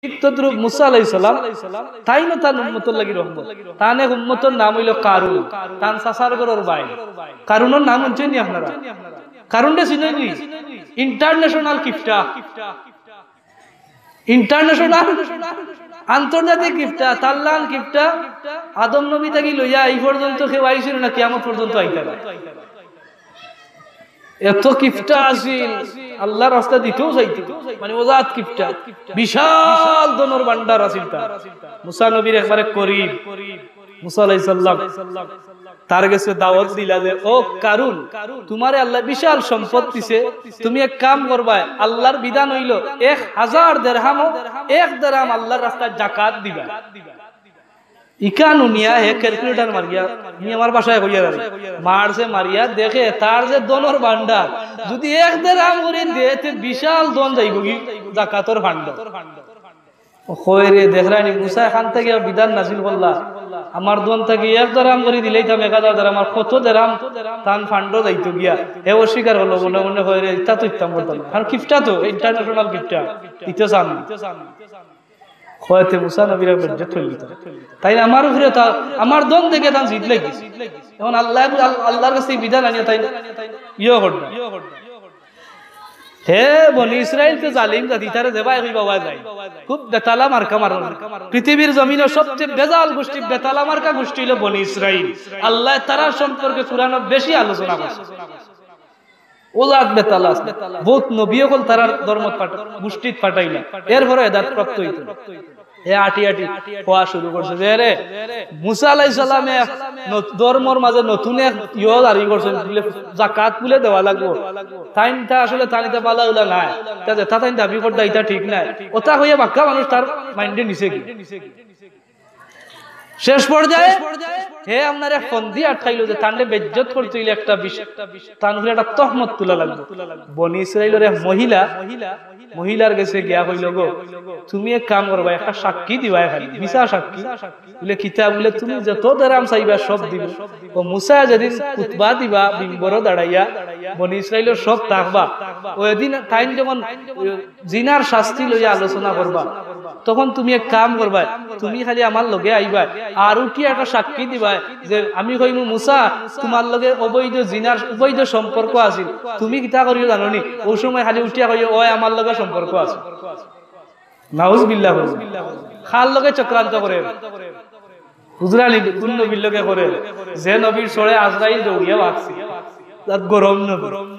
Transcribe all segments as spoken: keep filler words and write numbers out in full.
তদ্রূপ মুসা আলাইহিস সালাম, তাইনও তান উম্মতর লাগি রহমত। তান এক উম্মতর নাম অইলো কারুন, তান চাচার ঘরর ভাই। কারুনর নাম হুনছইন নি আপনারা? কারুনরে চিনইন নি? ইন্টারন্যাশনাল কিপটা, ইন্টারন্যাশনাল, আন্তর্জাতিক কিপটা, তার লাখান কিপটা। আদম নবী থাকি লইয়া এই পর্যন্ত কেউ আইছিল না, কিয়ামত পর্যন্ত আইতা না। এত কিপটা আছিল, আল্লার রাস্তা দিতেও চাইতো, মানে অজাত কিপটা, বিশাল ধনর ভান্ডার আছিল তার। মুসা নবীর একবারে করিব, মুসা আলাইহিস সালাম, তার গেছে দাওয়াত দিলা যে, "ও কারুন, তুমারে আল্লায় বিশাল সম্পদ দিছে, তুমি এক কাম করবায়, আল্লার বিধান অইলো এক হাজার দেরহামো এক দেরহাম আল্লার রাস্তায় জাকাত দিবা।" ইখান হুনিয়া হে ক্যালকুলেটর মারিয়া, মি আমার ভাষায় কইয়ার, মারছে, মারিয়া দেখে তার যে ধনর ভান্ডার, যুদি এক দেরহাম করি দেয়, তে বিশাল ধন যাইবোগি জাকাতর ফান্ডো। ও কয় রে, দেখরায় নি, মুসা এখান থাকি বিধান নাজিল করলা, আমার ধন থাকি এক দেরহাম করি দিলাইতাম এক হাজার দেরহাম, আমার কত দেরহাম তান ফান্ডো যাইতো গিয়া। হে অস্বীকার করলো, মনে মনে কয় রে, ইতা তো ইতাম করতাম না, কারণ কিপটা তো, ইন্টারন্যাশনাল কিপটা, ইতো চান না। কয় তে মুসা নবীর বেইজ্জত অইল তো। তাইন আমার উপরে তা, আমার ধন দেখে তান জিদ লাগি। এখন আল্লাহ, আল-, আল্লাহর কাছে বিধান আনিয়া তাইন ইয়ে করলা। হে বনি ইসরাইল তো জালিম জাতি, তারে যেবায় কইবা অবায় যায়। খুব বেতালা মার্কা মারইন। পৃথিবীর জমিনো সবচেয়ে বেজাল গোষ্ঠী, বেতালা মার্কা গোষ্ঠী অইলো বনি ইসরাইল। আল্লায় তারার সম্পর্কে কুরআনো বেশি আলোচনা করছে। অজাত বেতালা আছে। বউত নবী অকল তারার ধর্মত পাঠা-, গোষ্ঠীত পাঠাইলা। এরপরে হেদায়েত প্রাপ্ত অইতো। হে আটি আটি কওয়া শুরু করছে যে, "রে, মুসা আলাইহিস সালামে এক ন-, ধর্মর মাঝে নতুন এক ইয়ে জারি করছইন, বুলে জাকাত বুলে দেওয়া লাগবো। তাইন তা আসলে তাইন ইতা বালা উলা নায়। তা যেতা তাইন দাবি করতা ইতা ঠিক নায়।" অতা কইয়া বাক্কা মানুষ তার মাইন্ডে নিছে কি? শেষ পর্যায়ে হে আপনার এক ফন্দি আটকাইলো যে তানরে বেইজ্জত করতে অইলে একটা বিষ-, তান উপরে একটা তহমত তুলা লাগবো। বনি ইসরাইলর এক মহিলা, মহিলার গেছে গিয়া কইলো, "গো, তুমি এক কাম করবায়, একটা সাক্ষী দিবায় খালি, মিছা সাক্ষী।" বুলে, "কিতা?" বুলে, "তুমি যত দেরাম চাইবা সব দিমু।" ও মুসা যেদিন খুতবা দিবা, মিম্বরো দাঁড়াইয়া, বনি ইসরাইলর সব থাকবা, ওই দিন তাইন যখন জিনার শাস্তি লইয়া আলোচনা করবা, তখন তুমি এক কাম করবায়, তুমি খালি আমার লগে আইবায়, আর উঠিয়া একটা সাক্ষী দিবায় যে আমি কইমু, "মুসা, তুমার লগে অবৈধ জিনার অবৈধ সম্পর্ক আছিল, তুমি কিতা করিও জানো নি?" ওই সময় খালি উঠিয়া কইও, "অয় আমার লগে সম্পর্ক আছে।" নাউজুবিল্লাহ। কার লগে চক্রান্ত করে? বুঝরা নি, কোন নবীর লগে করে? যে নবীর সরে আজরাইল দৌড়িয়া ভাগছে, তার গরম নবী।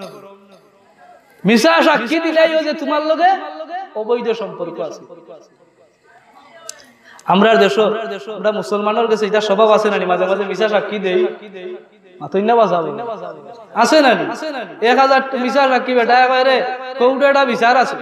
মিছা সাক্ষী দিলাইও যে তুমার লগে অবৈধ সম্পর্ক আছে। আমরার দেশো, আমরা মুসলমানর গেছে ইটা স্বভাব আছে না নি, মাঝে মাঝে মিছা সাক্ষী দেই, মাতইন না বাজাবো। আছে না নি? এক হাজার ট-, মিছা সাক্ষী বেটায় কয় রে, কোর্টো একটা বিচার আছে,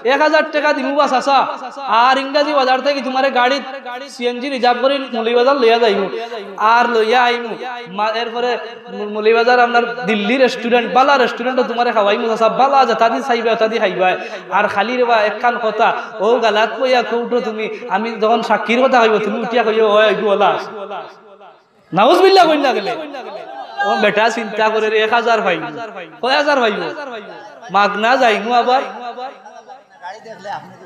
এক হাজার টেকা দিমু বা চাচা, আর ইংরাজি বাজার থাকি তুমারে গাড়িত সিএনজি রিজার্ভ করি মৌলভীবাজার লইয়া যাইমু, আর লইয়া আইমু। মা-, এরপরে মু-, মৌলভীবাজার আপনার দিল্লি রেস্টুরেন্ট, বালা রেস্টুরেন্টো তুমারে খাওয়াইমু চাচা, বালা যেতাদি চাইবায় অতাদি খাইবায়। আর খালি রে বা একখান কথা, অউ গালাত কইয়া কোর্টো তুমি, আমি যখন সাক্ষীর কথা কইবো, তুমি উঠিয়া কইও, "অয়, অইগু অলা আছে।" নাউজুবিল্লাহ কইন না গেলে। ও বেটা চিন্তা করে রে, এক হাজার পাইবো। কয় হাজার পাইবো? মাগনা যাইমু আবার।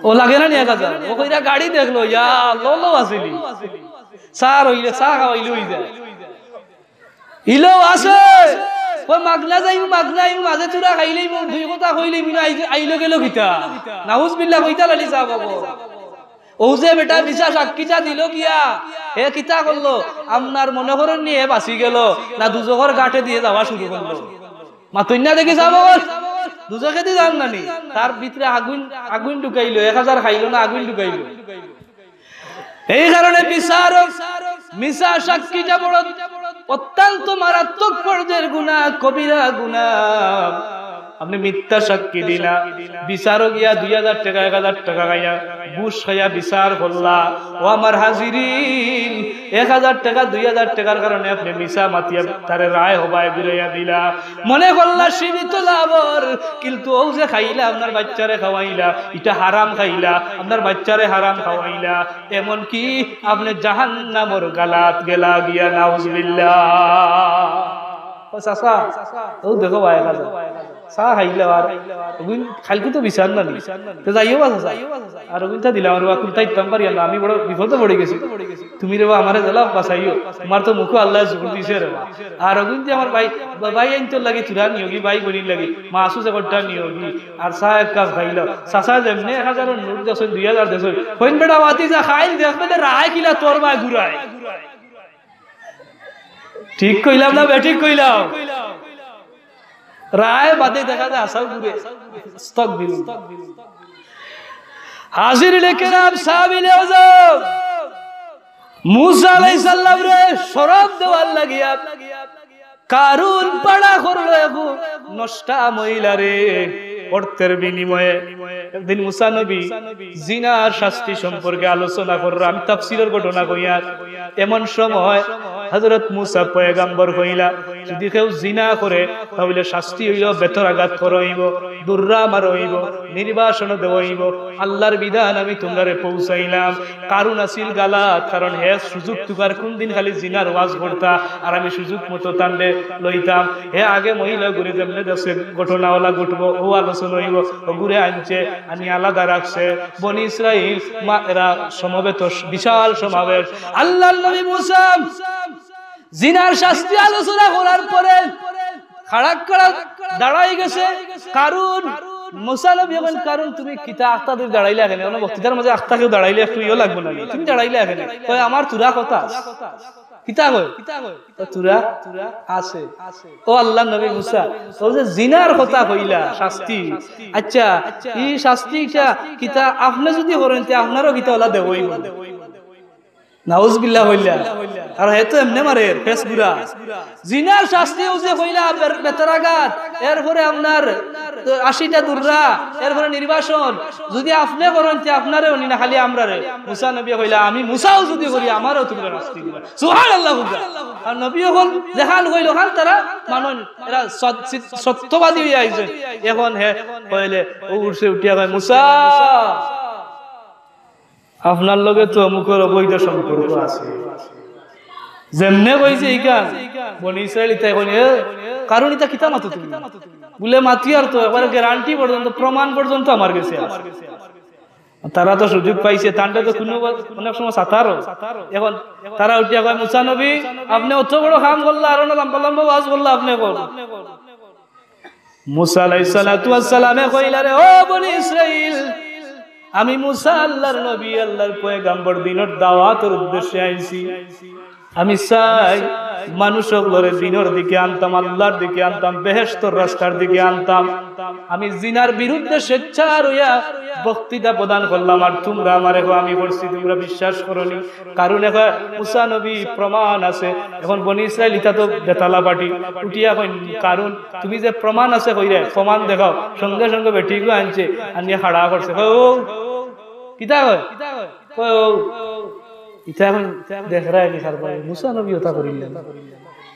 ও লাগে না নি এক হাজার? ও কইরা গাড়ি দেখলো, ইয়া, ললো আছিলি। চা রইলে, চা খাওয়াইলে অই যায়। ইলেও আছে। কয় মাগনা যাইমু, মাগনা আইমু, মাঝে থুড়া খাইলেইমু, দুই কথা কইলেইমু না, আই-, আইলো গেলো কিতা? নাউজুবিল্লাহ কইতা লাগি চা বাবু। অউ যে বেটা মিছা সাক্ষীটা দিলো গিয়া, হে কিতা করলো? আপনার মনে করইন নি হে বাঁচি গেলো, না দুজখর ঘাটে দিয়ে যাওয়া শুরু করলো? মাতইন না দেখি চাবো, দুজখেদি যার না নি? তার ভিতরে আগুন, আগুন ঢুকাইলো, এক হাজার খাইলো না, আগুন ঢুকাইলো। এই কারণে বিচারক, মিছা সাক্ষীটা বড় অত্যন্ত মারাত্মক পর্যায়ের গুনাহ, কবিরা গুনাহ। আপনে মিথ্যা সাক্ষী দিলা, বিচারো গিয়া দুই হাজার টেকা, এক হাজার টেকা খাইয়া, ঘুষ খাইয়া বিচার করলা। ও আমার হাজিরিন, এক হাজার টেকা, দুই হাজার টেকার কারণে আপনে মিছা মাতিয়া তারে রায় হবায় ঘুরাইয়া দিলা। মনে করলা সীমিত লাভ অর, কিন্তু অউ যে খাইলা, আপনার বাইচ্চারে খাওয়াইলা, ইটা হারাম খাইলা, আপনার বাইচ্চারে হারাম খাওয়াইলা, এমনকি আপনে জাহান্নামর গালাত গেলা গিয়া, নাউজুবিল্লাহ। ও চাচা, অউ দেখো ভাই, খাজা। চা খাইলাও আর অগুইন খাইলকু তো বিচার না নি। তো যাইও বা চাচা। আর অগুইনতা দিলাম আর বা কুন্তা ইতাম পারিয়ার না, আমি বড় বিপদো পড়ি গেছি। তুমি রে বা আমারে দিলাও বাঁচাইও। তুমার তো মুখো আল্লায় জোর দিছে রে বা। আর অগুইনতে আমার ভাই, ভাইয়াইন্তর লাগি থুড়া নিওগি, ভাই বইনর লাগি মাসু যে কটা নিওগি। আর চা এক কাপ খাইলাও। চাচা যেমনে এক হাজারর নোট দেছইন, দুই হাজার দেছইন। কইন বেটা ভাতিজা খাইল দেখবে দে রায় কিলা তোর বায় ঘুরায়। ঠিক কইলাম না বেঠিক কইলাম? রায় বাদে দেখা যায় আসাও ঘুরে। আস্তাগফিরুল্লাহ। হাজিরিনে কেরাম, সাহাবীয়ে আজম মুসা আলাইহিস সালামরে শরফ দেওয়ার লাগিয়া কারুন পাড়া করলো এগু নষ্টা মহিলারে অর্থের বিনিময়ে। একদিন মুসা নবী জিনার শাস্তি সম্পর্কে আলোচনা কররা। আমি তাফসীরর ঘটনা কইয়ার। এমন সময় হযরত মুসা পয়গাম্বর কইলা, যদি কেউ জিনা করে, তাহলে শাস্তি অইলো বেতরাঘাত করা অইবো, দুররা মারা অইবো, নির্বাসন দেওয়া অইবো। আল্লাহর বিধান আমি তুমরারে পৌঁছাইলাম। কারুন আছিল গালাত, কারণ হে সুযোগ তুকার কুনদিন খালি জিনার ওয়াজ করতা, আর আমি সুযোগ মতো তানরে লইতাম। হে আগে মহিলা ঘুরে যেমনে দেখছে ঘটনা ওলা ঘটবো, ও আলোচনা অইবো, ও ঘুরে আনছে, আনি আলাদা রাখছে। বনি ইসরাইল মা-, এরা সমবেত, বিশাল সমাবেশ। আল্লাহর নবী মুসা জিনার শাস্তি আলোচনা করার পরে খাড়া খাড়া দাঁড়াই গেছে। কারুন মুসা নবী কইন, কারুন তুমি কিতা আখতা দূর দাঁড়াইলা কেনে? অনো বক্তৃতার মাঝে আখতা কেউ দাঁড়াইলে একটু ইয়ে লাগবো না নি? তুমি দাঁড়াইলা কেনে? কয়, আমার থুড়া কথা আছে। কিতা কয়? ও থুড়া আছে। ও আল্লাহর নবী মুসা, ও যে জিনার কথা কইলা শাস্তি, আচ্ছা, ই শাস্তি ইটা কিতা আপনে যদি করেন তে আপনারও কিতা ওলা দেওয়া অইবো? নাউজুবিল্লাহ কইলা। আর হে তো এমনে মারের, ফেস গুরা। জিনার শাস্তি অউ যে কইলা বে-, বেতরাঘাত, এরপরে আপনার, আহ, আশিটা দুররা, এরপরে নির্বাসন। যদি আপনে করেন তে আপনারেও নি না খালি আমরারে। মুসা নবী কইলা, আমি মুসাও যদি করি, আমারেও তুমরা শাস্তি দিবা। সুবহানাল্লাহ কইলা। আর নবী অখন যেখান কইল অখান তারা মানইন, এরা সৎ-, সৎ-, সত্যবাদী অইয়া আইছইন। অখন হে কইলে, ও উঠছে উঠিয়া কয়, মুসা, আপনার লগে তো অমুকর অবৈধ সম্পর্ক আছে। যেমনে কইছে ইখান, বনি ইসরাইল ইতায় কইন, এ, কারুন ইতা কিতা মাতো তুমি? বুলে, মাতিয়ার তো, একবারে গ্যারান্টি পর্যন্ত, প্রমাণ পর্যন্ত আমার গেছে আছে। তারা তো সুযোগ পাইছে, তানরে তো কুনু অনেক সময় সাতারও। অখন তারা উঠিয়া কয়, মুসা নবী, আপনে অত বড় কাম করলা, আর অনো লম্বা লম্বা ওয়াজ করলা, আপনে কর। মুসা আলাইহিস সালাতু ওয়াস সালামে কইলা, রে ও বনি ইসরাইল, আমি মুসা আল্লাহর নবী, আল্লাহর পয়গাম্বর, দিনর দাওয়াতর উদ্দেশ্যে আইছি। আমি চাই মানুষ অকলরে দিনর দিকে আনতাম, আল্লাহর দিকে আনতাম, বেহেশতর রাস্তার দিকে আনতাম। আমি জিনার বিরুদ্ধে স্বেচ্ছা রইয়া বক্তৃতা প্রদান করলাম, আর তুমরা আমারে কও আমি করছি, তুমরা বিশ্বাস করো নি। কারণ অখন মুসা নবী প্রমাণ আছে। অখন বনি ইসরাইল ইতা তো বেতালা পার্টি, উঠিয়া কইন, কারণ তুমি যে প্রমাণ আছে কইরায়, প্রমাণ দেখাও। সঙ্গে সঙ্গে বেটিগু আনছে, আনিয়া খাড়া করছে। কয়, ও, কিতা কয়? কয়, ও, ইতা অখন দেখরায় নি কারবারে, মুসা নবী ওতা করিলা।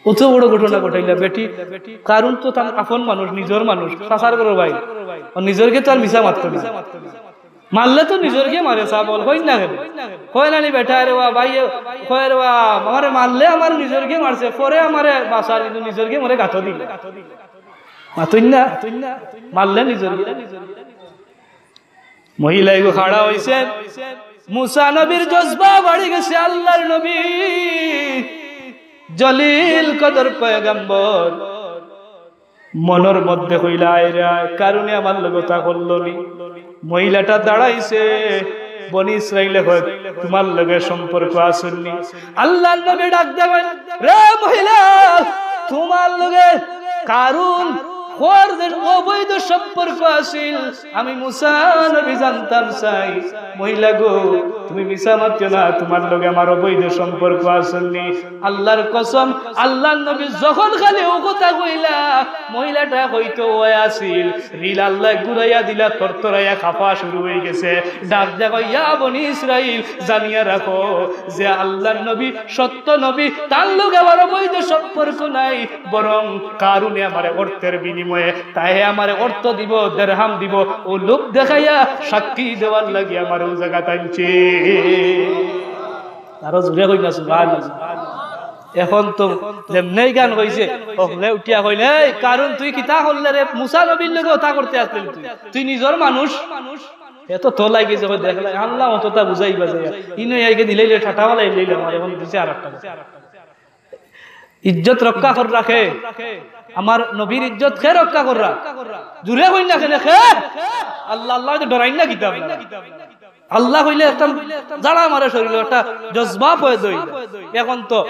অত বড় ঘটনা ঘটাইলা, বেটি, কারণ তো তার আপন মানুষ, নিজর মানুষ, চাচার ঘরর ভাই। ও নিজরকে তো আর মিছা মাততো না। মারলে তো নিজরকে মারে, সা বল, কইন না কেনে? কয় না নি বেটা, রে বা, ভাই, কয় রে বা, আমারে মারলে আমার নিজরকে মারছে, পরে আমারে বাঁচার, কিন্তু নিজরকে মরে গাতো দিল। মাতইন না, মারলে নিজরকে। মহিলা এগু খাড়া অইছে, মুসা নবীর জজবা বাড়ি গেছে, আল্লাহর নবী, জলিল কদর পয়গাম্বর। মনর মধ্যে কইলা, আয় রে আয়, কারণে আমার লগে তা করলো নি। মহিলাটা দাঁড়াইছে, বনি ইসরাইলে কয়, তুমার লগে সম্পর্ক আছে নি? আল্লাহর নবী ডাক দেবেন, রে মহিলা, তুমার লগে কারণ কর যে অবৈধ সম্পর্ক আছিল, আমি মুসা নবী জানতাম চাই। মহিলা গো, তুমি মিছা মাতিও না, তুমার লগে আমার অবৈধ সম্পর্ক আছে নি। আল্লাহর কসম, আল্লাহর নবী যখন খালি ও কথা কইলা, মহিলাটা হয়তো ওই আছিল, রিল আল্লাহ ঘুরাইয়া দিলা, তরতরাইয়া খাফা শুরু হয়ে গেছে। ডাক দেখো, ইয়া বনি ইসরাইল, জানিয়া রাখো যে আল্লাহর নবী সত্য নবী, তার লগে আমার অবৈধ সম্পর্ক নাই, বরং কারণে আমারে অর্থের বিনিময়ে তাই আমারে অর্থ দিব, দেরহাম দিব, ও লোভ দেখাইয়া সাক্ষী দেওয়ার লাগি আমারে ও জায়গা টানছে। আরো জোরে কই না, সুবহানাল্লাহ। এখন তো যেমনেই গান কইছে, হকলে উঠিয়া কইলে, "এই কারুন, তুই কিতা করলে রে? মুসা নবীর লগে অতা করতে আসলে তুই, তুই নিজর মানুষ।" এ তো তলায় গেছে, কই, "দেখলা, আল্লাহ অতটা বুঝাইবা যায়, ইনো একে দিলাইলে ঠাটা বালাই লইলে আমার, এখন দিছে আর একটা।" ইজ্জত রক্ষা কররা কে? আমার নবীর ইজ্জত কে রক্ষা কররা? জুরে কইন না কেনে, কে? আল্লাহ, আল্লাহ তো ডরাইন না কিতা আপনারা? আল্লাহ কইলে একটা জ্বালা মারে শরীরো, একটা জজবা পয়দা অই যায়। এখন তো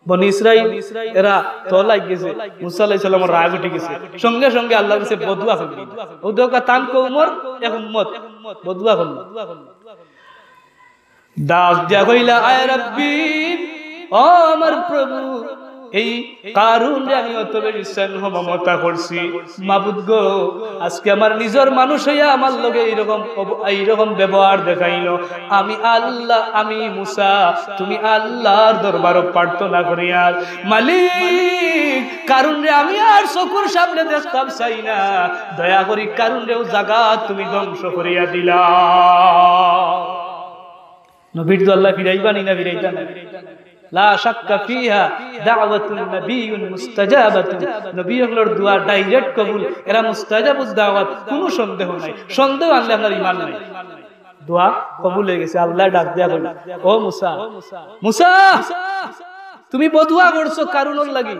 বনি ইসরাইল এরা তলায় গেছে, মুসা আলাইহিস সালামর রাগ উঠি গেছে, সঙ্গে সঙ্গে আল্লাহর কাছে বদুয়া করল। ও দেখো তান কওমর এক উম্মত বদুয়া করল। ডাক দিয়া কইলা, "আয় রাব্বি, ও আমার প্রভু, এই কারুনরে আমি অত বেশি স্নেহ মমতা করছি, মাবুদ গো, আজকে আমার নিজর মানুষ অইয়া আমার লগে এইরকম অব-, এইরকম ব্যবহার দেখাইলো। আমি আল্লাহ, আমি মুসা, তুমি আল্লাহর দরবারো প্রার্থনা করিয়ার, মালিক, কারুনরে আমি আর চকুর সামনে দেখতাম চাই না, দয়া করি কারুনরে অউ জাগাত তুমি ধ্বংস করিয়া দিলা।" নবীর দোয়া আল্লায় ফিরাইবা নি না ফিরাইতা না? লা শাক্কা ফিহা, দাওয়াতুন নাবিয়্যিন মুস্তাজাবাতুন। নবী অকলর দোয়া direct কবুল, এরা মুস্তাজাবুদ দাওয়াত, কুনু সন্দেহ নাই। সন্দেহ আনলে আপনার ইমান নাই। দোয়া কবুল অই গেছে। আল্লায় ডাক দিয়া কইলা, "ও মুসা, মুসা, তুমি বদুয়া করছো কারুনর লাগি।"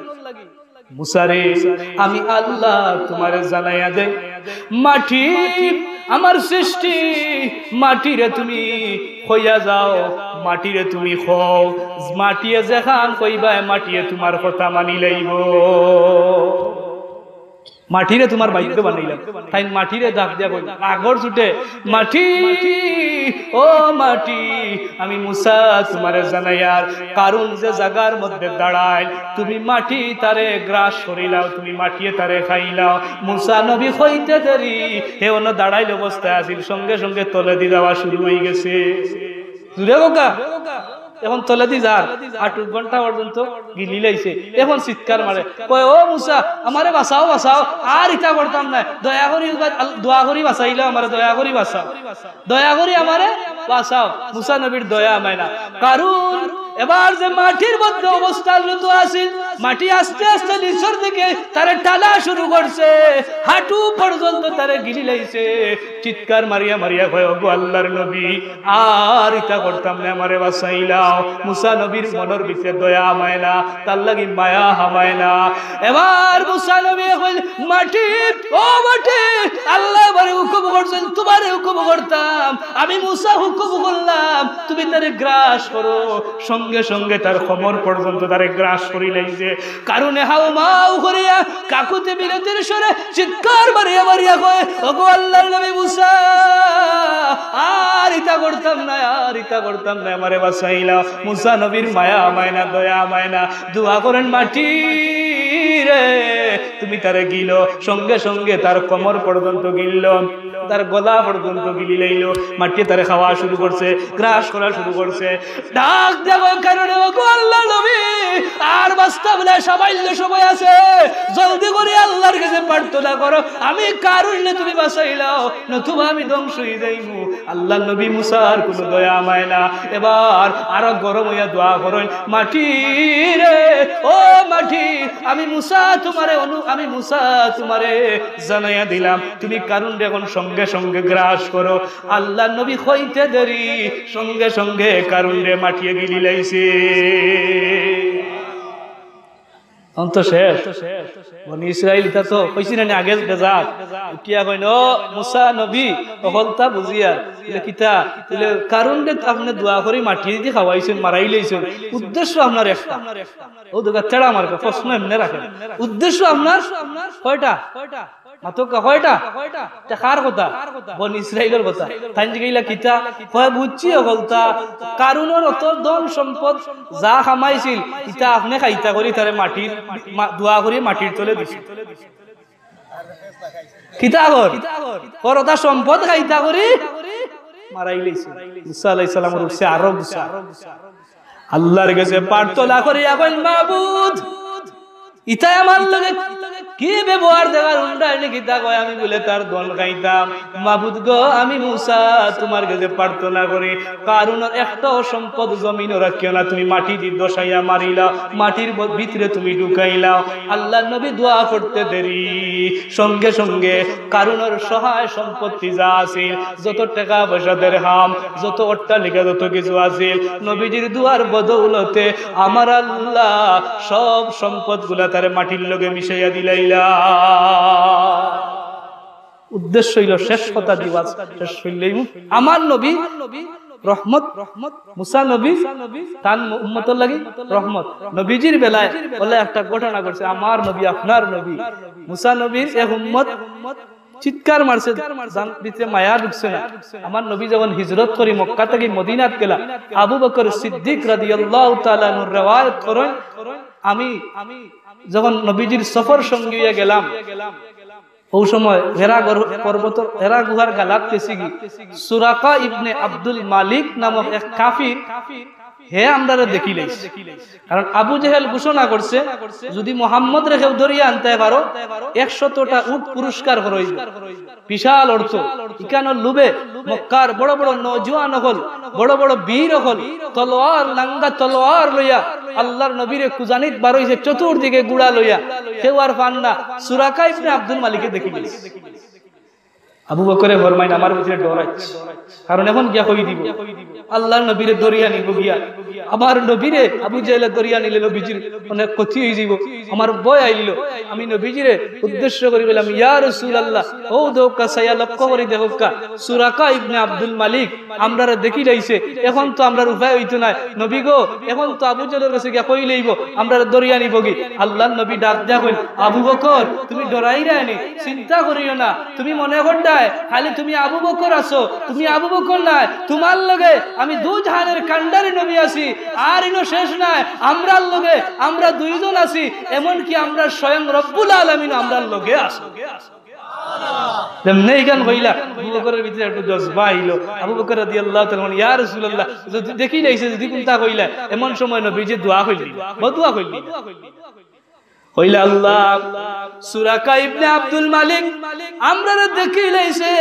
মুসারে, আমি আল্লাহ তুমারে জানাইয়া দেই, মাটি আমার সৃষ্টি, মাটিরে তুমি কইয়া যাও, মাটিরে তুমি কও, মাটিয়ে যেখান কইবায়, মাটিয়ে তুমার কথা মানি লইবো। মাটিরে তুমার বাধ্য বানাইলাম। তাইন মাটিরে ডাক দিয়া কইলা, আগর ছুটে, "মাটি, ও মাটি, আমি মুসা তুমারে জানাইয়ার, কারুন যে জাগার মধ্যে দাঁড়াইল, তুমি মাটি তারে গ্রাস করিলাও, তুমি মাটিয়ে তারে খাইলাও।" মুসা নবী কইতে দেরি, হে অনো দাঁড়াইল অবস্থায় আছিল, সঙ্গে সঙ্গে তলেদি যাওয়া শুরু অই গেছে। জুরে কউক্কা। এখন তলেদি যার, আটু ঘন্টা পর্যন্ত গিলি লাইছে। এখন চিৎকার মারে, কয়, "ও মুসা, আমারে বাঁচাও, বাঁচাও, আর ইতা করতাম নায়, দয়া করি, দোয়া করি বাঁচাইলাও আমারে, দয়া করি বাঁচাও।" দয়া করি আমারে বাঁচাও। মুসা নবীর দয়া মায়া না। কারুন এবার যে মাটির মধ্যে অবস্থানরত আছিল, মাটি আস্তে আস্তে নিচর দিকে তারে টানা শুরু করছে, হাঁটু পর্যন্ত তারে গিলি লাইছে। চিৎকার মারিয়া মারিয়া কয়, "ওগো আল্লাহর নবী, আর ইতা করতাম নায়, আমারে বাঁচাইলাও।" মুসা নবীর মনর ভিতরে দয়া হামায় না, তার লাগি মায়া হামায় না। এবার মুসা নবী কইল, "মাটি, ও মাটি, আল্লায় আমারে হুকুম করছইন, তুমারে হুকুম করতাম, আমি মুসা হুকুম করলাম, তুমি তারে গ্রাস করো।" সঙ্গে সঙ্গে তার কোমর পর্যন্ত তারে গ্রাস করি লাইছে। কারুনে হাউমাউ করিয়া কাকুতি মিনতির স্বরে চিৎকার মারিয়া মারিয়া কয়, "ওগো আল্লাহর নবী মুসা, আর ইতা করতাম নায়, আর ইতা করতাম নায়, আমারে বাঁচাইলাও।" মুসা নবীর মায়া হামায় না, দয়া হামায় না, দোয়া করইন, "মাটি রে, তুমি তারে গিলো।" সঙ্গে সঙ্গে তার কোমর পর্যন্ত গিলল, তার গলা পর্যন্ত গিলি লাইল, মাটিয়ে তারে খাওয়া শুরু করছে, গ্রাস করা শুরু করছে। ডাক দিয়া কয়, "কারুন, ওগো আল্লাহর নবী, আর বাঁচতাম নায়, সামান্য সময় আছে, জলদি করি আল্লাহর কাছে প্রার্থনা করো, আমি কারুনরে তুমি বাঁচাইলাও, নতুবা আমি ধ্বংস অই যাইমু।" আল্লাহর নবী মুসার কুনু দয়া হামায় না, এবার আরো গরম অইয়া দোয়া করইন, "মাটি রে, ও মাটি, আমি মুসা তুমারে অনু-, আমি মুসা তুমারে জানাইয়া দিলাম, তুমি কারুনরে এখন সঙ্গে সঙ্গে গ্রাস করো।" আল্লাহর নবী কইতে দেরি, সঙ্গে সঙ্গে কারুনরে মাটিয়ে গিলি লাইছে। অন্ত শেষ। বনি ইসরাইল ইতা তো কইছি না নি আগে বেজার। উঠিয়া কইন, "ও মুসা নবী, হকলতা বুঝিয়া।" বলে, "কিতা?" বলে, "কারুনরে আপনে দোয়া করি মাটিদি খাওয়াইছইন, মারাই লাইছইন। উদ্দেশ্য আপনার একটা।" ও দুগা তেড়া মার্কা প্রশ্ন এমনে রাখে। উদ্দেশ্য আপনার কয়টা? মাতউক্কা কয়টা? ইতা কার কথা? বনি ইসরাইলর কথা। তাইন জিগাইলা, "কিতা?" কয়, "বুঝছি হকলতা, কারুনর অত ধন সম্পদ যা কামাইছিল, ইতা আপনে খাইতা করি তারে মাটির, মা-, দোয়া করি মাটির তলে দিছইন।" কিতা কর? কর অতা সম্পদ খাইতা করি মারাই লাইছইন। মুসা আলাইহিস সালামর উঠছে আরো গুসা। আল্লাহর কাছে প্রার্থনা করিয়া কইন, "মাবুদ, ইতায় আমার লগে কি ব্যবহার দেখার, উল্টা এনে কিতা কয়, "আমি বুলে তার ধন খাইতাম।" মাবুদ গো, আমি মুসা তুমার গেছে প্রার্থনা করি, কারুনর একটাও সম্পদ জমিনো রাখিও না, তুমি মাটিদি দশাইয়া মারিলাও, মাটির ব-, ভিতরে তুমি ঢুকাইলাও। আল্লার নবী দোয়া করতে দেরি, সঙ্গে সঙ্গে কারুনর সহায় সম্পত্তি যা আছিল, যত টেকা পয়সা, দেরহাম, যত অট্টালিকা, যত কিছু আছিল, নবীজির দোয়ার বদৌলতে আমার আল্লাহ সব সম্পদগুলা তারে মাটির লগে মিশাইয়া দিলাইলা। উদ্দেশ্য অইলো শেষ কথা দিবার, শেষ অইলেই আমার নবী রহমত, মুসা নবী তান উম্মতর লাগি রহমত। নবীজির বেলায় বলে একটা ঘটনা ঘটছে, আমার নবী, আপনার নবী, মুসা নবীর এক উম্মত চিৎকার মারছে, জান ভিতরে মায়া ঢুকছে না। আমার নবী যখন হিজরত করি মক্কা থাকি মদিনাত গেলা, আবু বকর সিদ্দিক রাদিয়াল্লাহু তাআলা আনহু রেওয়ায়াত করেন, আমি যখন নবীজির সফর সঙ্গী অইয়া গেলাম, অউ সময় হেরা গর-, পর্বতর হেরা গুহার গালাত গেছিগি, সুরাকা ইবনে আব্দুল মালিক নামক এক কাফির, হে আমরারে দেখিলাইছে। কারণ আবু জেহেল ঘোষণা করছে, যদি মোহাম্মদরে কেউ ধরিয়া আনতে পারো, একশতটা উট পুরস্কার করইব। বিশাল অর্থ। ইখানর লোভে মক্কার বড় বড় নওজোয়ান অকল, বড় বড় বীর অকল, তলোয়ার, লাঙ্গা তলোয়ার লইয়া আল্লার নবীরে খুজানিত বারইছে, চতুর্দিকে ঘুড়া লইয়া, কেউ আর পান না। সুরাকা ইবনে আব্দুল মালিকে দেখিলাইছে। আবু বকরে ফরমাইন, আমার ভিতরে ডর আছে, কারণ এখন গিয়া কই দিব, আল্লার নবীরে ধরিয়া নিব গিয়া, আমার নবীরে আবু জেহেলে ধরিয়া নিলে নবীজির অনেক ক্ষতি অইযিব, আমার ভয় আইলো। আমি নবীজিরে উদ্দেশ্য করি বললাম, ইয়া রাসূলুল্লাহ, অউ দেখউক্কা, চাইয়া লক্ষ্য করি দেখউক্কা, সুরাকা ইবনে আব্দুল মালিক আমরারে দেখিলাইছে, এখন তো আমরার উপায় অইতো নায়। নবী গো, এখন তো আবু জেহেলর গেছে গিয়া কইলাইব, আমরারে ধরিয়া নিবগি। আল্লার নবী ডাক দিয়া কইন, আবু বকর, তুমি ডরাইরায় নি, চিন্তা করিও না। তুমি মনে কররায় খালি তুমি আবু বকর আছো, তুমি আবু বকর নায়, তুমার লগে আমি দু জাহানের কান্ডারি নবী আছি। আর ইনো শেষ নায়, আমরার লগে আমরা দুইজন আছি, এমনকি আমরা স্বয়ং রব্বুল আলামিন আমরার লগে আছে। যেমনে ইখান কইলা, আবু বকরের ভিতরে একটু জজবা আইলো। আবু বকর রাদিয়াল্লাহু তাআলা আনহু, ইয়া রাসূলুল্লাহ, যদি দেখিলাইছে, যদি কুন্তা কইলা, এমন সময় নবীজি দোয়া কইলি, বদুয়া কইলি। কইলা, আল্লাহ, সুরাকা ইবনে আব্দুল মালিক আমরারে দেখিলাইছে।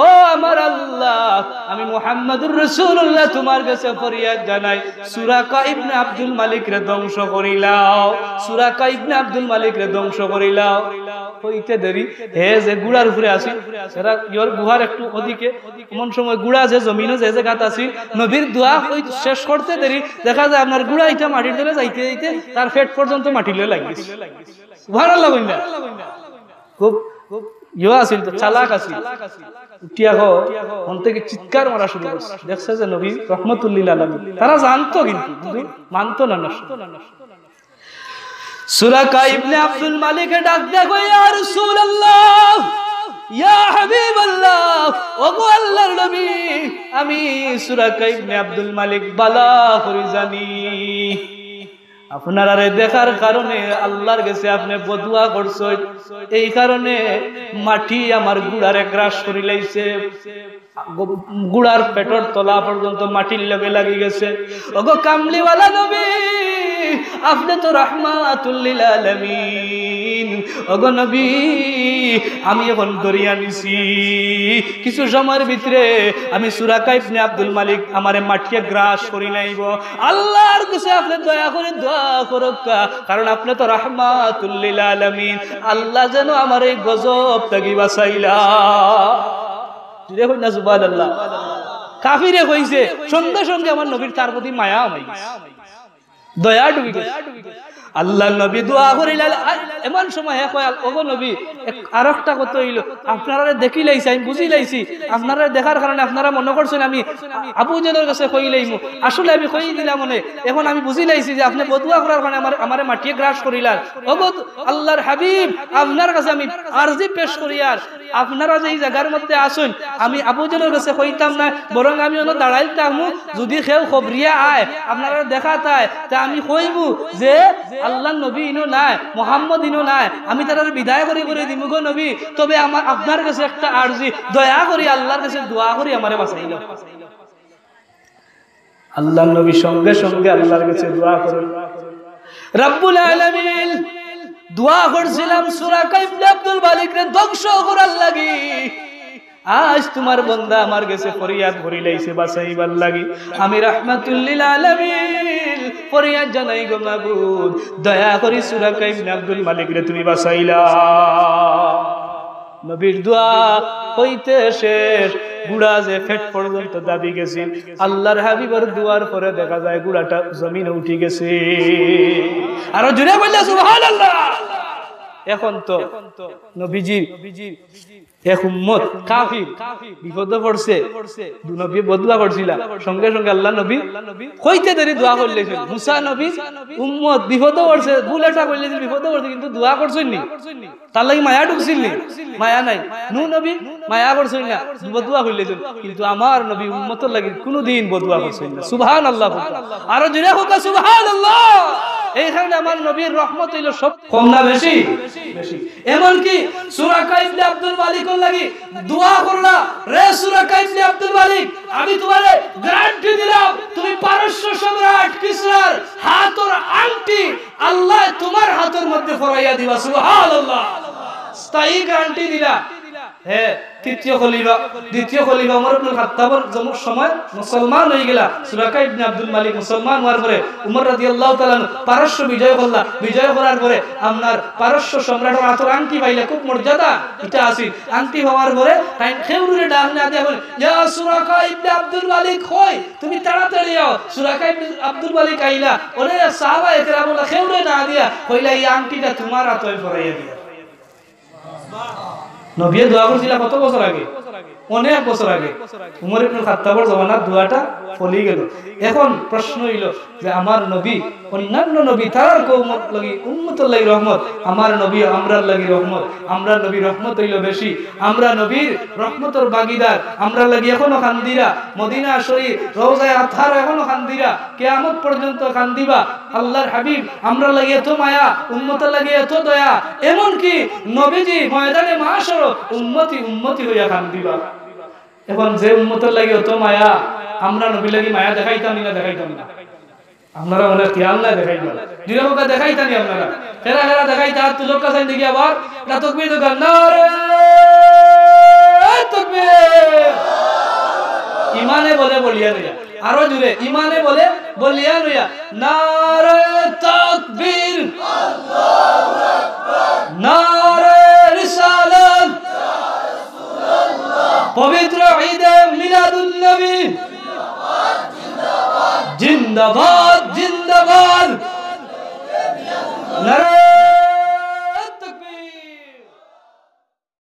ও আমার আল্লাহ, আমি মুহাম্মাদুর রাসূলুল্লাহ তুমার গেছে ফরিয়াদ জানাই, সুরাকা ইবনে আব্দুল মালিকরে ধ্বংস করিলাও, সুরাকা ইবনে আব্দুল মালিকরে ধ্বংস করিলাও। কইতে দেরি, হে যে ঘুড়ার উপরে আছিল, হেরা ইয়র গুহার একটু ওদিকে, এমন সময় ঘুড়া যে জমিনো যে জাগাত আছিল, নবীর দোয়া অউ শেষ করতে দেরি, দেখা যায় আপনার ঘুড়া ইটা মাটির তলে যাইতে যাইতে তার পেট পর্যন্ত মাটির লগে লাগি গেছে। সুবহানাল্লাহ কইন না? খুব ইয়ে আছিল তো, চালাক আছিল। উঠিয়া হ, মন থাকি চিৎকার মারা শুরু করছে। দেখছে যে নবী রহমতুল্লিল আলামিন। তারা জানতো কিন্তু, কিন্তু মানতো না, না। সুরাকা ইবনে আব্দুল মালিকে ডাক দিয়া কয়, ইয়া রাসূলুল্লাহ, ইয়া হাবিবাল্লাহ, ওগো আল্লার নবী, আমি সুরাকা ইবনে আব্দুল মালিক ভালা করি জানি। আপনারারে দেখার কারণে আল্লার গেছে আপনে বদুয়া করছইন, এই কারণে মাটি আমার ঘুড়ারে গ্রাস করিলাইছে, ঘুড়ার পেটর তলা পর্যন্ত মাটির লগে লাগি গেছে। ওগো কামলিওয়ালা নবী, আপনে তো রাহমাতুল লিল আলামিন। ওগো নবী, আমি এখন ধরিয়া নিছি, কিছু সময়র ভিতরে আমি সুরাকা ইবনে আব্দুল মালিক আমারে মাটিয়ে গ্রাস করিলাইব। আল্লার গেছে আপনে দয়া করি দোয়া করউক্কা, কারণ আপনে তো রাহমাতুল লিল আলামিন। আল্লাহ যেন আমারে এই গজব থাকি বাঁচাইলা। জুরে কইন না সুবহানাল্লাহ। কাফিরে কইছে, সঙ্গে সঙ্গে আমার নবীর তার প্রতি মায়া অই গেছে। দয়া ঢুকি গেছে। আল্লার নবী দোয়া করিলা, আর এমন সময় হে কয়, ওগো নবী, এক, আরোকটা কথা অইলো, আপনারারে দেখিলাইছি, আমি বুঝিলাইছি, আপনারারে দেখার কারণে আপনারা মনে করছইন আমি আবু জেহেলর গেছে কইলাইমু, আসলে আমি কই দিলাম অনে, এখন আমি বুঝিলাইছি যে আপনে বদুয়া করার কারণে আমার, আমারে মাটিয়ে গ্রাস করিলার। ওগো আল্লার হাবিব, আপনার গেছে আমি আরজি পেশ করিয়ার, আপনারা যে এই জাগার মধ্যে আছইন, আমি আবু জেহেলর গেছে কইতাম না, বরং আমি অনো দাঁড়াইল থাকমু। যদি কেউ খবরিয়া আয়, আপনারারে দেখাত আয়, তে আমি কইমু যে আল্লার নবী ইনো নাই, মোহাম্মদ ইনো নাই, আমি তারারে বিদায় করি করি দিমু গো নবী। তবে আমার, আপনার গেছে একটা আরজি, দয়া করি আল্লার গেছে দোয়া করি আমারে বাঁচাইলাও। আল্লার নবী সঙ্গে সঙ্গে আল্লার গেছে দোয়া করেন, রব্বুল আলামিন, দোয়া করছিলাম সুরাকা ইবনে আব্দুল মালিকরে ধ্বংস করার লাগি। আইজ তুমার বন্দা আমার গেছে ফরিয়াদ করিলাইছে বাঁচাইবার লাগি। আমি রাহমাতুল লিল আলামিন ফরিয়াদ জানাই গো মাবুদ, দয়া করি সুরাকা ইবনে আব্দুল মালিকরে তুমি বাঁচাইলাও। নবীর দোয়া অইতে শেষ, ঘুড়া যে পেট পর্যন্ত দাবি গেছিল, আল্লাহর হাবিবর দোয়ার পরে দেখা যায় ঘুড়াটা জমিনো উঠি গেছে। আরো জোরে বললে সুবহানাল্লাহ। এখন তো নবীজির এক উম্মত কাফির বিপদো পড়ছে, নবীয়ে বদদোয়া করছিলা, সঙ্গে সঙ্গে আল্লাহর নবী কইতে দেরি দোয়া করিলাইছইন। মুসা নবীর উম্মত বিপদো পড়ছে, ভুল একটা করিলাইছইন, বিপদো পড়ছে, কিন্তু দোয়া করছইন নি? তার লাগি মায়া ঢুকছিল নি? মায়া নাই। নূহ নবী মায়া করছইন না, বদদোয়া করিলাইছইন, কিন্তু আমার নবী উম্মতর লাগি কুনুদিন বদদোয়া করছইন না। সুবহানাল্লাহ। আরো জোরে কউক্কা সুবহানাল্লাহ। এই কারণে আমার নবীর রহমত অইলো সব কম না বেশি? বেশি। এমনকি সুরাকা ইবনে আব্দুল মালিকর লাগি দোয়া করলা, "রে সুরাকা ইবনে আব্দুল মালিক, আমি তুমারে গ্যারান্টি দিলাম, তুমি পারস্য সম্রাট কিসরার হাতর আংটি আল্লায় তুমার হাতর মধ্যে পরাইয়া দিবা।" সুবহানাল্লাহ। স্থায়ী গ্যারান্টি দিলা। হে, তৃতীয় খলিফা, দ্বিতীয় খলিফা উমর ইবনুল খাত্তাবর জম-, সময় মুসলমান অইগেলা। সুরাকা ইবনে আব্দুল মালিক মুসলমান অওয়ার পরে উমর রাদিয়াল্লাহু তাআলা আনহু পারস্য বিজয় করলা। বিজয় করার পরে আপনার পারস্য সম্রাটর হাতর আংটি পাইলা, খুব মর্যাদা ইটা আছিল। আংটি পাওয়ার পরে তাইন কেউরে ডাক না দিয়া কইলা, "ইয়া সুরাকা ইবনে আব্দুল মালিক, কই তুমি? তাড়াতাড়ি আও।" সুরাকা ইবনে আব্দুল মালিক আইলা, অনেক সাহাবা একরাম অকলে কেউরে না দিয়া কইলা, "এই আংটিটা তুমার হাতো পরাইয়া দিয়া।" নবীয়ে দোয়া করছিলা কত বছর আগে? অনেক বছর আগে। উমর ইবনুল খাত্তাবর জমানার দোয়াটা ফলি গেল। এখন প্রশ্ন অইলো যে আমার নবী, অন্যান্য নবী, তারার কওমর লাগি, উম্মতর লাগি রহমত, আমার নবী আমরার লাগি রহমত। আমরার নবী রহমত অইলো বেশি। আমরা নবীর রহমতর ভাগীদার। আমরার লাগি এখনো কান্দিরা, মদিনা শরীফ, রওজায়ে আতহার এখনো কান্দিরা, কিয়ামত পর্যন্ত কান্দিবা। আল্লাহর হাবিব আমরার লাগি এত মায়া, উম্মতর লাগি এত দয়া, এমনকি নবীজি ময়দানে মাহশরো উম্মতি উম্মতি অইয়া কান্দিবা। এখন যে উম্মতর লাগি অত মায়া, আমরা নবীর লাগি মায়া দেখাইতাম নি না দেখাইতাম না? আপনারা মনে খিয়াল নাই দেখাইবা। দুই রকম দেখাইতা নি আপনারা। কেরা কেরা দেখাইতা, আত তুলউক্কা চাই দেখি আবার। না তকবীর দরকার। নারে তকবীর। ইমানে বলে বলিয়া নইয়া। আরো জোরে। ইমানে বলে বলিয়া নইয়া। নারে তকবীর। নারে রিসালাত। পবিত্র ঈদে মিলাদুন নবী। জিন্দাবাদ, জিন্দাবাদ। নারে